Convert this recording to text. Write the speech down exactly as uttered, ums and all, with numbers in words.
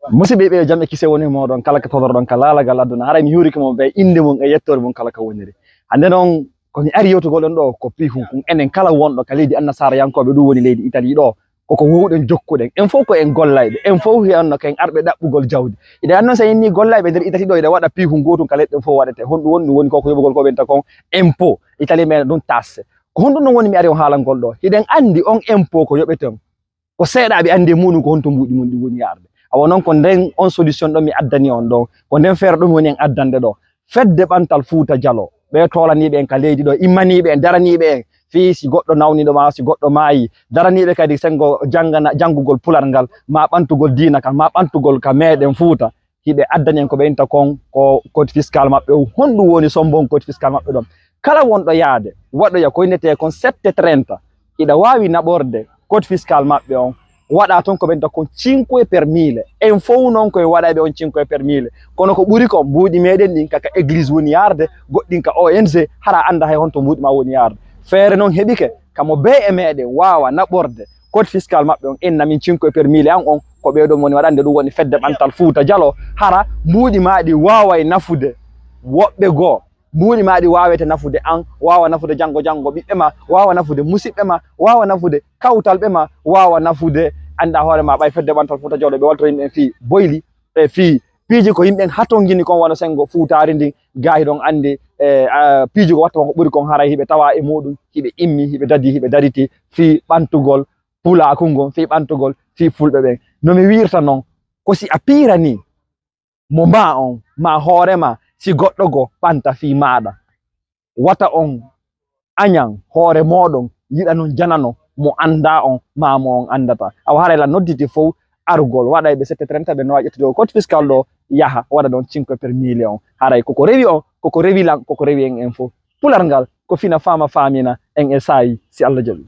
Musidɓe ɓe, jam e kise woni e mooɗon kala ka todorɗon ka laalagal aduna. Haray mi huurike mon be innde mum e yettoore mum kala ka woniri. Hannde noon ko mi ari yewtugol ɗon ɗo ko piihun kun. Enen kala wonɗo ka leydi annasarayankooɓe, ɗum woni leydi Italie ɗo, koko wowɗen jokkuɗen. En fof ko en gollayɓe, en fof wiyatno ko en arɓe ɗaɓɓugol jawdi. Iɗa annon so inni gollayɓe nder Italie ɗo, iɗa waɗa piihun gootun ka leɗɗen fof waɗete. Honɗum woni ɗum? Woni ko ko yoɓugol ko ɓenta kon impôt. Italie men ɗum tasse. Ko honɗum ɗum woni mi ari on haalangol ɗo? Hiɗen anndi on impôt ko yoɓeten. Ko seeɗaaɓe anndi e muɗum ko honto mbuuɗi mum ɗi woni yaarde. Awa noon ko nden on solution ɗo mi addani on ɗo. Ko nden feere ɗo mi woni en addande ɗo. Fedde ɓantal Fuuta Jalo. Ɓe toolaniiɓe en ka leydi ɗo, immaniiɓe en, daraniiɓe en. Fii si goɗɗo nawniiɗo ma, si goɗɗo maayi. Daraniiɓe kadi senngo janngana, janngugol pular ngal, ma ɓantugol diina kan, ma ɓantugol ka meeɗen Fuuta. Hiɓe addani en ko ɓe inta kon ko code fiscal maɓɓe o. Honɗum woni sombon code fiscal maɓɓe ɗon? Kala wonɗo yaade, waɗoya ko innetee kon sette trenta. Iɗa waawi naɓorde code fiscal maɓɓe on. Waɗa toon ko ɓe inta kon cinque per mille. En fof noon koye waɗayɓe on cinque per mille. Kono ko ɓuri kon, mbuuɗi meɗen ɗin ka, ka église woni yaarde, goɗɗin ka O N G, hara annda hay honto mbuuɗi ma woni yaarde. Feere noon heɓike, kamo bee e meɗen waawa naɓorde code fiscal maɓɓe on, inna min cinque per mille an on, ko ɓee ɗon woni waɗande ɗum woni fedde ɓantal Fuuta Jalo, hara mbuuɗi ma ɗi waaway nafude woɓɓe goo. Mbuuɗi ma ɗi waawete nafude an, waawa nafude janngo janngo ɓiɓɓe ma, waawa nafude musiɓɓe ma, waawa nafude kawtalɓe ma, waawa nafude, annda hoore ma, ɓay fedde ɓantal Fuuta Jalo ɓe waltorin en fii boyli, e fii piiji ko yimɓe hatongini kon wano senngo Fuutaari ndin, gaa hiɗon anndi, e, a, piiji ko watta kon ko ɓuri kon haray hiɓe tawa e muɗum, hiɓe immi, hiɓe dadi, hiɓe dariti fii ɓantugol pulaaku ngon, fii ɓantugol fii fulɓe ɓen. No mi wiirta non, ko si a piiranii mo ma on, ma hoore ma, si goɗɗo goo ɓanta fii maaɗa. Wata on añan hoore mooɗon, yiɗa non janano mo anndaa on, ma mo on anndata. Awa haray la nodditi fow arugol, waɗayɓe sette trenta ɓe no wawi ƴettude o code fiscal ɗo, yaha waɗa ɗon cinque per mille on. Haray koko rewi on, koko rewi lan, koko rewi en en fow. Pular ngal ko fina faama faamina en e saayi, si Allah jaɓi.